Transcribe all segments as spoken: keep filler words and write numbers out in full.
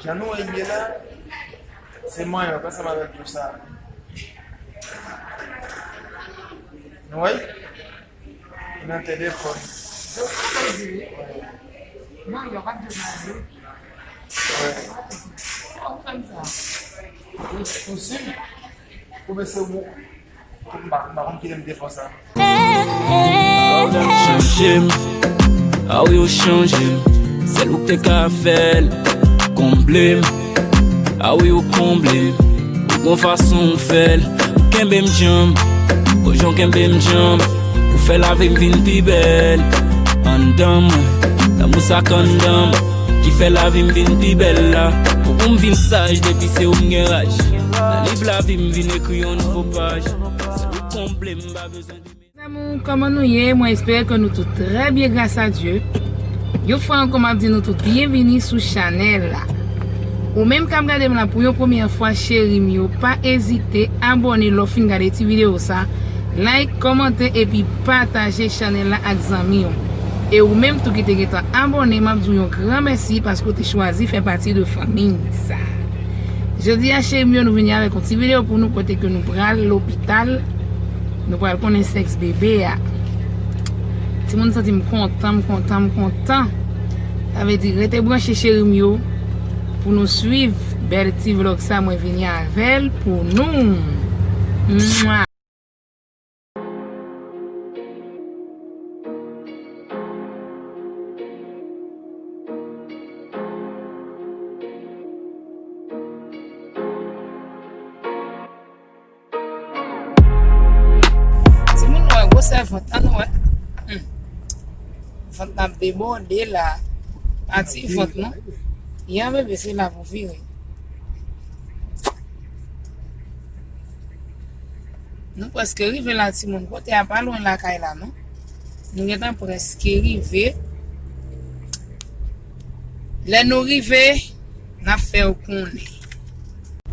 Jan nou wè l ye la, se manyòk ansanm avèk tou sa. Nou wè? Li nan telefòn. Yo, sa sa di wi. Manyòk ap di manyòk. Wi. Ou fè m sa. Ou, ou si? Ou mèsi ou. M pa, m pa konn kilè m te fè sa. Chanje m, a wi ou chanje m. Sèl ou k te ka fè l, konble m. A wi ou konble m. Ou gon fason ou fè l, ou kenbe m djanm. Gon jan w kenbe m djanm, ou fè lavi m vin pi bèl. Anndan mwen, lanmou sa k anndan m, ki fè lavi m vin pi bèl la. Ou pou m vin saj depi se ou m gen raj. Nan liv lavi m vin ekri yon nouvo paj. Sèl ou konble m, m pa bezwen de Mes amours, kòman nou ye? Mwen espere ke nou tout trè byen gras a Dye. Yon fwa ankò m ap di nou tout byenvini sou chanèl la. Ou menm k ap gade m la pou yon premyè fwa, cheri m yo, pa ezite abòne lè w fin gade ti videyo sa. Like, kòmante epi pataje chanèl la ak zanmi w. E ou menm tou ki te gentan abòne, m ap di w yon gran mèsi paske w te chwazi fè pati de fanmi sa. Jodi a, cheri m yo, nou vini avèk yon ti videyo pou nou kote ke nou pral lopital. Nou pral konnen sèks bebe a. Timoun, santi m kontan, m kontan, m kontan. Sa vle di, rete branche cheri m yo pou nou swiv bèl ti vlòg sa mwen vini avè l pou nou. Mwa. Timoun, nou wè gwosè vant la, nou wè. Hmm. Vant la ap debòde la. Pa ti vant non. Ya bebe, se la pou vire. Nou prèske rive la, timoun. Kote a pa lwen lakay la non. Nou gentan prèske rive. Lè nou rive, n ap fè w konnen.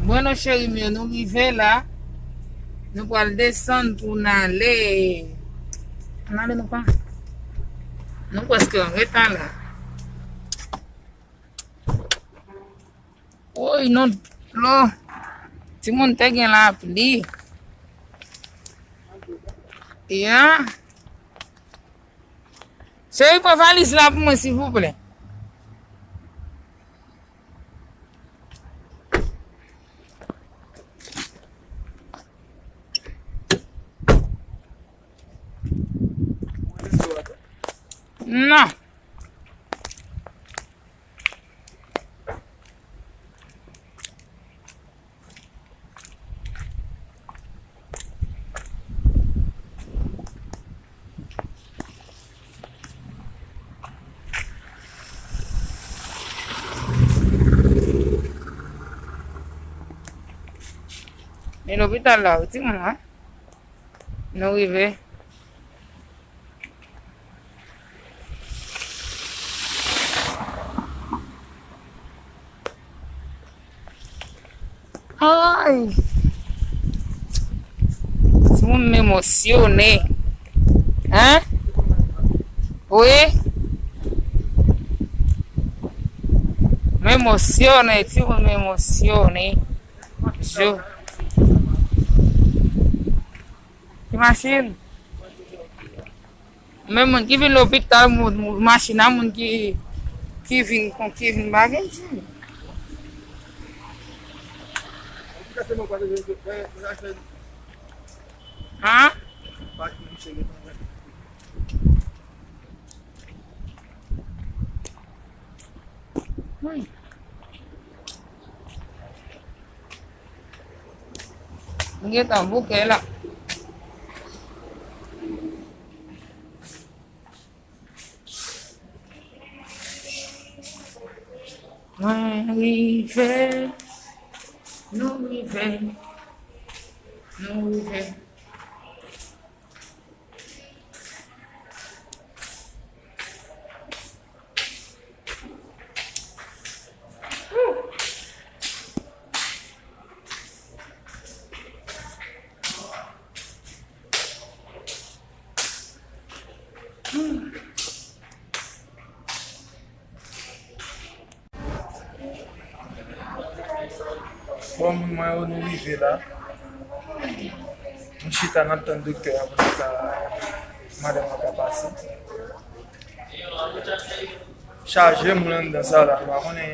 Bueno, cheri m yo, nou rive la. Nou pral desann pou n ale. N ale nou pa. Nou prèske an reta la. Woy, non, dlo. Timoun, te gen lapli. Ya. Cheri, pran valiz la pou mwen, silvouplè. Non. Men lopital la wi, timoun, wi. Nou rive. Ay! Timoun, m emosyone. Hein? Wi. M emosyone, timoun, m emosyone. Yo. Ki machin? Men moun ki vin lopital, moun, moun, machin a moun ki, ki vin, ki vin bagay, timoun. Hein? Wi. M gentan bouke la. Mwen rive, nou rive, nou rive. Bon, moun mwen yo, nou rive la. Nou chita, n ap tann doktè a pou nou ka, madanm nan ka pase. Chaje moun anndan sa la, nou pa konnen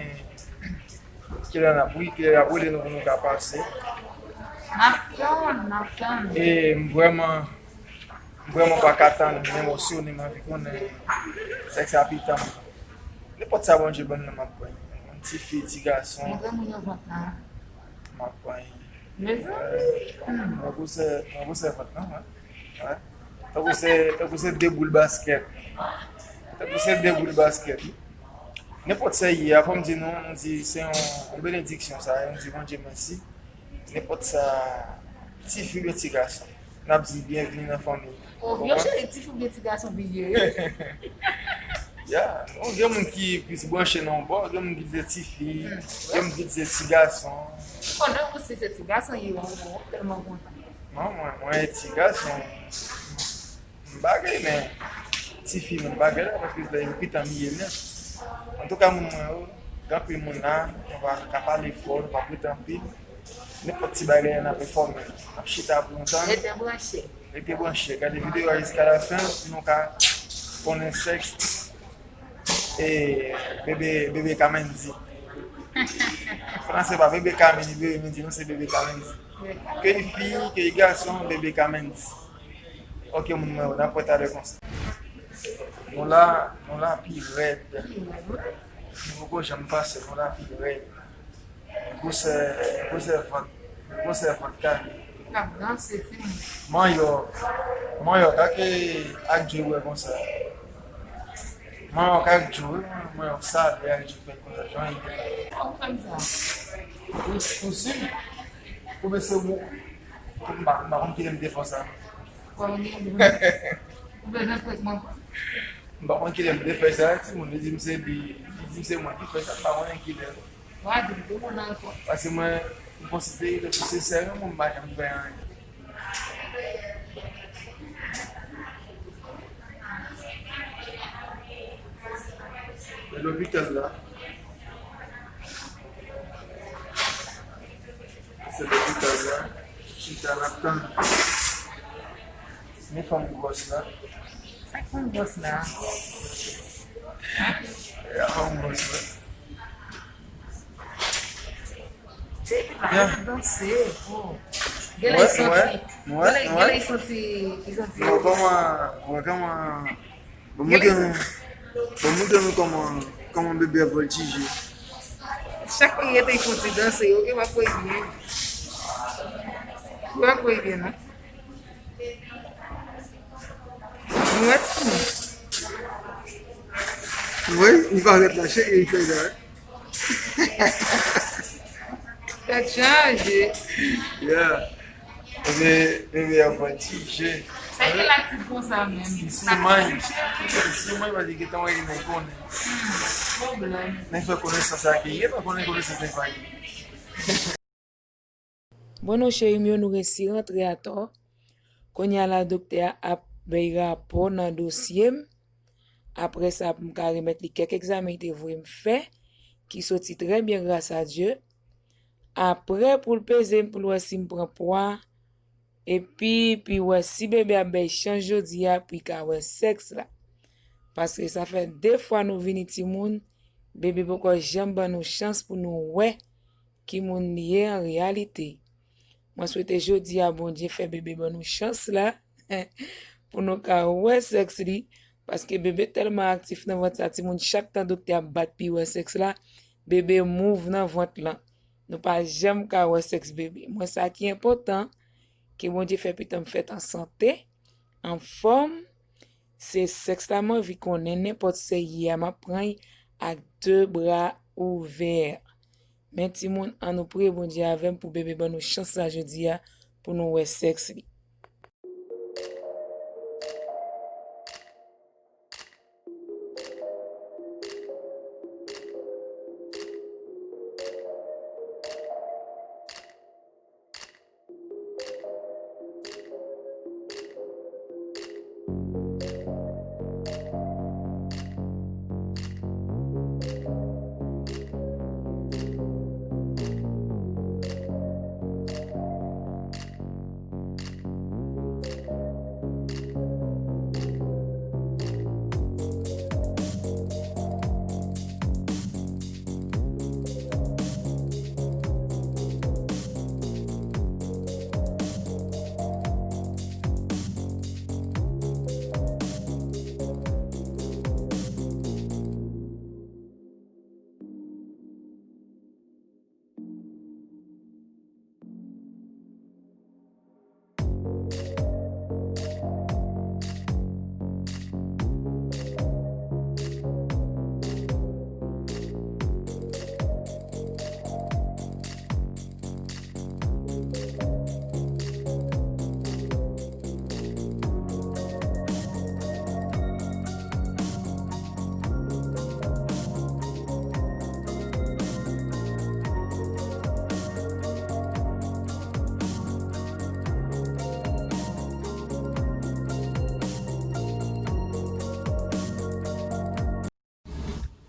kilè n ap, wi, kilè y ap rele nou pou nou ka pase. N ap tann, n ap tann. E m vrèman, m vrèman pa ka tann, m emosyone, m anvi konnen sèks a pita m. Nenpòt sa Bondye ban m nan, m ap pran. Yon ti fi, ti gason. Montre moun yo vant la. M ap pran. Mezanmi. Mwen gwosè, mwen gwosè vant lan, wi. Wi. Tankou se, tankou se de boul baskèt. Tankou se de boul baskèt, wi. Nenpòt sa ye a, fò m di nou, m di se yon, yon benediksyon sa, m di Bondye mèsi. Nenpòt sa, ti fi oubyen ti gason, n ap di byenveni nan fanmi. Oh, yo cheri, ti fi oubyen ti gason vin ye. Ya, bon, gen moun ki plis branche nan yon bò, gen moun ki di se ti fi, gen moun ki di se ti gason. Konnen ou si se ti gason ye, ou tèlman kontan. Non, mwen, mwen e ti gason. M bagay, men ti fi, men m bagay la, paske se yo pita m ye nèt. Antouka, moun mwen yo, gen anpil moun la, nou pa ka pale fò, nou pa prete anpil. Nenpòt ti bagay la, n ap enfòme. N ap chita pou yon tan. Rete branche. Rete branche. Gade videyo a jiska la fen, pou nou ka konnen sèks e bebe, bebe Kamendi. Pandan se pa bebe Kamendi, bebe Mendy, nou se bebe Kamendi. Ke y fi, ke y gason, bebe Kamendi. Ok, moun mwen yo, n ap wè talè konsa. Nou la, nou la pi rèd. Nou poko janm pase, nou la pi rèd. Gwosè, gwosè vant, gwosè vant kale. N ap danse, timoun. Manyòk, manyòk ak, ak djwe bwè konsa. Manyòk ak djwe, manyòk sale ak djwe fèy konsa, jan li ye. Kòman w fè m sa? Pou, pou si, pou mesye mou, m pa, m pa konn kilè m te fè sa. Kòman w bezwen, ou bezwen fè mwen? M pa konn kilè m te fè sa, timoun, li di m se li, li di m se mwen ki fè sa, m pa konnen kilè. Wa di m tou moun ankò. Paske mwen, m konsidere ke se sèl yon moun m pa janm fè anyen. Men lopital la. Se lopital la. Chita n ap tann. Men fanm gwòs la. Sa k fanm gwòs la? Ya, fanm gwòs la. Depi la, yo danse, oh. Genlè y santi, genlè, genlè y santi, y santi. Bon, kòman, bon, kòman, bon, montre nou, bon, montre nou kòman, kòman bebe ap vòltije. Chak kote y rete, y fè yon ti danse, ok, w ap wè byen. W ap wè byen, non? Nou wè timoun. Wi, li parèt la, cheri, li fè sa. Tèt chaje. Yeah. Ebyen, ebyen, ap voltije. Sa ki la ti konsa menm? Li siman, li siman, paske gentan wè li nan konnen. Pwoblèm. Men fè konesans ak li, gentan konnen konesans ak li. Bon, non, cheri m yo, nou resi rantre atò. Kounye a la, doktè a ap bay rapò nan dosye m. Apre sa, pou m ka remèt li kèk egzamen li te voye m fè, ki soti trè byen, gras a Dye. Apre, pou l peze m, pou l wè si m pran pwa, epi, pou l wè si bebe ap bay chans jodi a, pou l ka wè sèks la. Paske sa fè de fwa nou vini timoun, bebe poko janm ban nou chans pou nou wè ki moun li ye an reyalite. Mwen swete jodi a Bondye fè bebe ban nou chans la pou nou ka wè sèks li, paske bebe tèlman aktif nan vant sa timoun, chak tan doktè ap bat pou wè sèks la, bebe mouv nan vant lan. Nou pa janm ka wè sèks bebe. Mwen sa ki enpòtan, ke Bondye fè pitit mwen fèt an sante, anfòm, se sèks la m anvi konnen, nenpòt sa l ye a, m ap pran l ak de bra ouvè. Men timoun, ann nou priye Bondye avè m pou bebe ban nou chans la jodi a pou nou wè sèks li.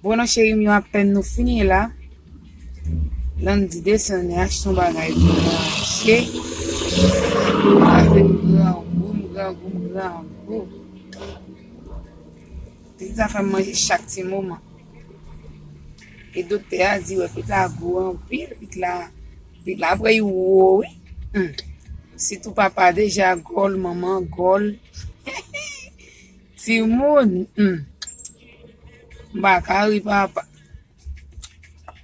Bon, non, cheri m yo, apèn nou fini la. Landy desann, achte yon bagay pou mwen achte. Pase m grangou, m grangou, m grangou. Pitit la fè m manje chak ti moman. E doktè a di, wè, pitit la gwo anpil, pitit la, pitit la apre yo wo, wi. Hmm. Sitou papa deja gòl, manman gòl. Timoun, hmm. M pa ka ri, papa.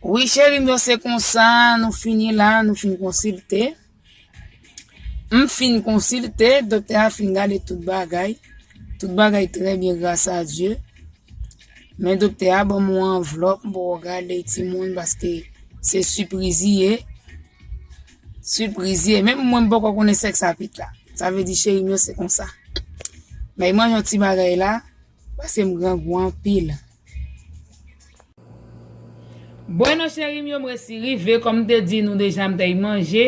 Wi, cheri m yo, se konsa, nou fini la, nou fin konsilte. M fin konsilte, doktè a fin gade tout bagay. Tout bagay trè byen, gras a Dye. Men doktè a ban m yon anvlòp, m poko gade timoun, paske se sipriz li ye. Sipriz li ye. Menm mwen, m poko konnen sèks a pitit la. Sa vle di, cheri m yo, se konsa. Men manje yon ti bagay la, pase m grangou anpil. Bon, non, cheri m yo, m resi rive. Kòm m te di nou deja, m t al manje,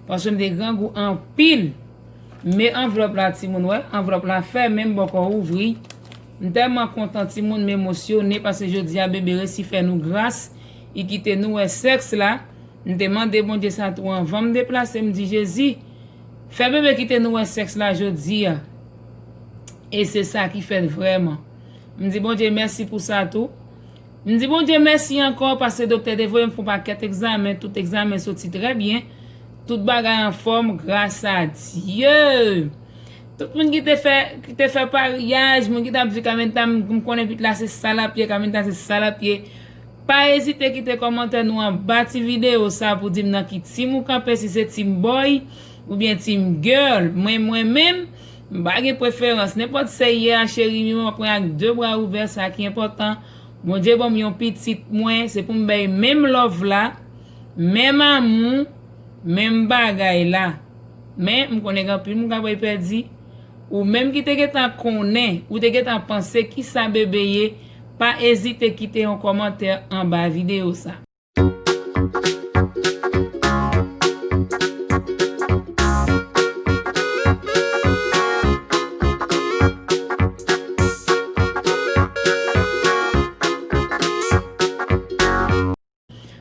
paske m te grangou anpil. Men anvlòp la, timoun, wè, anvlòp la fèmen, m poko ouvri. M tèlman kontan, timoun, m emosyone, paske jodi a, bebe resi fè nou gras, li kite nou wè sèks la. M te mande Bondye sa tou anvan m deplase, m di, Jezi, fè bebe kite nou wè sèks la jodi a. E se sa ki fèt vrèman. M di Bondye mèsi pou sa tou. M di Bondye mèsi ankò paske doktè te voye m fè yon pakèt egzamen, tout egzamen soti trè byen. Tout bagay anfòm, gras a Dye. Tout moun ki te fè, ki te fè paryaj, moun ki t ap viv Carmentan, m konnen pitit la se sa l ap ye, Carmentan se sa l ap ye. Pa ezite kite kòmantè nou anba ti videyo sa pou di m nan ki team ou kanpe, si se team boy oubyen team girl. Mwen, mwen menm, m pa gen preferans. Nenpòt sèyè a, cheri m yo, m ap pran ak de bra ouvè, sa ki enpòtan. Bondye ban m yon pitit mwen, se pou m bay menm love la, menm amou, menm bagay la. Men, m konnen gen anpil moun k ap pèdi. Ou menm ki te gentan konnen, ou te gentan panse kisa bebe ye, pa ezite kite yon kòmantè anba videyo sa.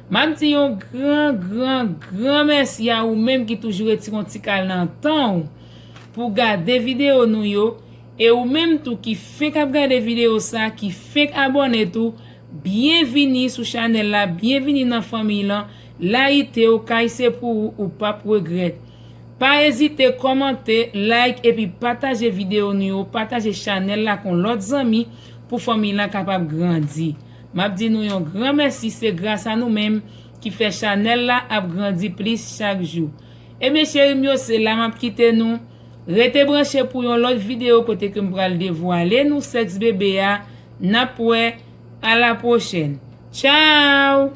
M ap di yon gran, gran, gran mèsi a ou menm ki toujou retire yon ti kal nan tan w pou gade videyo nou yo. E ou menm tou ki fenk ap gade videyo sa, ki fenk abòne tou, byenvini sou chanèl la, byenvini nan fanmiy lan. Layite w, kay se pou ou, ou p ap regrèt. Pa ezite kòmante, like epi pataje videyo nou yo, pataje chanèl la kon lòt zanmi pou fanmiy lan kapab grandi. M ap di nou yon gran mèsi, se gras a nou menm ki fè chanèl la ap grandi plis chak jou. Ebyen, cheri m yo, se la m ap kite nou. Rete branche pou yon lòt videyo kote ke m pral devwale nou sèks bebe a. N ap wè. A la pwochèn. Tchaw!